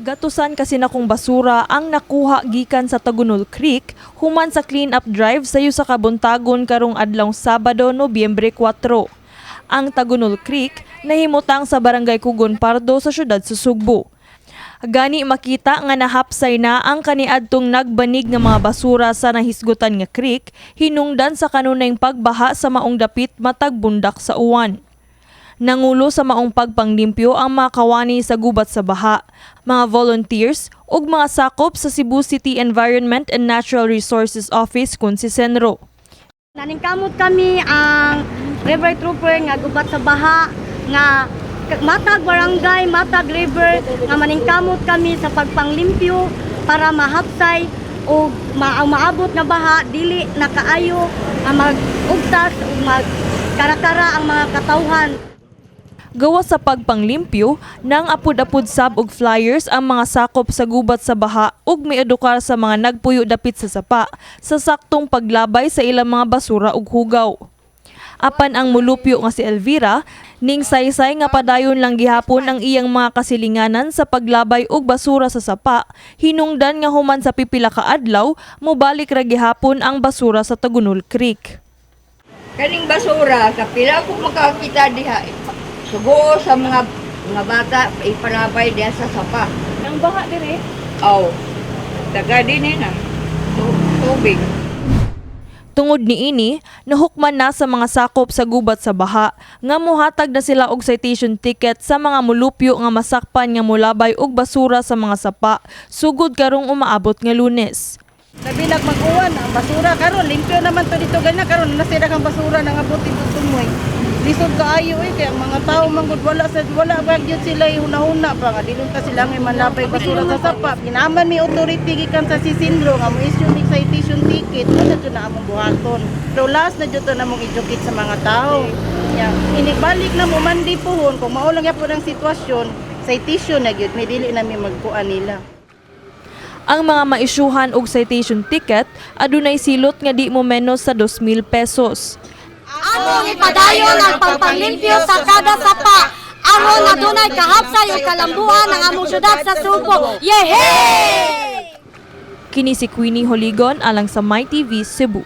Gatusan kasi nakong basura ang nakuha gikan sa Tagunol Creek human sa clean-up drive sa usa ka buntagon karong adlaw Sabado, Nobyembre 4. Ang Tagunol Creek nahimutang sa Barangay Kugon Pardo sa syudad sa Sugbo. Gani makita nga nahapsay na ang kaniadtong nagbanig nga mga basura sa nahisgutan nga creek hinungdan sa kanunayng pagbaha sa maong dapit matag bundak sa uwan. Nangulo sa maong pagpanglimpyo ang mga kawani sa gubat sa baha, mga volunteers ug mga sakop sa Cebu City Environment and Natural Resources Office kun si Senro. Naningkamot kami ang river trooper nga gubat sa baha nga matag barangay, matag river nga maningkamot kami sa pagpanglimpyo para mahapsay o ang maabot nga baha dili na kaayo nga mag-ugtas ug magkarakara ang mga katawhan. Gawas sa pagpanglimpyo, nang apud-apud sab og flyers ang mga sakop sa gubat sa baha ug miedukar sa mga nagpuyo dapit sa sapa sa saktong paglabay sa ilang mga basura ug hugaw. Apan ang mulupyo nga si Elvira, ning saysay nga padayon lang gihapon ang iyang mga kasilinganan sa paglabay og basura sa sapa, hinungdan nga human sa pipila ka adlaw, mobalik ra gihapon ang basura sa Tagunol Creek. Kaning basura, kapila ko makakita diha, sugo sa mga mga bata, ipalabay diha sa sapa. Ang baha dire? Aw, taga din eh na. Tubig. Tungod niini, nahukman na sa mga sakop sa gubat sa baha nga mohatag na sila og citation ticket sa mga mulupyo nga masakpan nga molabay og basura sa mga sapa sugod karong umaabot nga Lunes. Labi nag mag-uwan, ang basura karon limpyo naman to dito ganyan karon nasira kang basura nang abot dito tumoy. Lisod kaayo eh kay ang mga tao manggod wala sa wala ba gyud sila hunahuna pa nga dilun ta sila ngay manlabay basura sa sapa. Ginaman mi authority gikan sa Sisindro nga mo issue mig citation ticket mo na jud na among buhaton. Pero last na jud to na mong educate sa mga tao. Nya, inibalik na mo mandi puhon kung mao lang gyapon ang sitwasyon, citation na gyud mi dili na mi magkuan nila. Ang mga maisyuhan og citation ticket adunay silot nga di mo menos sa 2,000 pesos. Among ipadayon ang pagpanglimpyo sa kada sapa aron adunay kahapsay ug kalambuan ang among syudad sa Sugbo. Yehey! Kini si Queenie Holigon alang sa MyTV Cebu.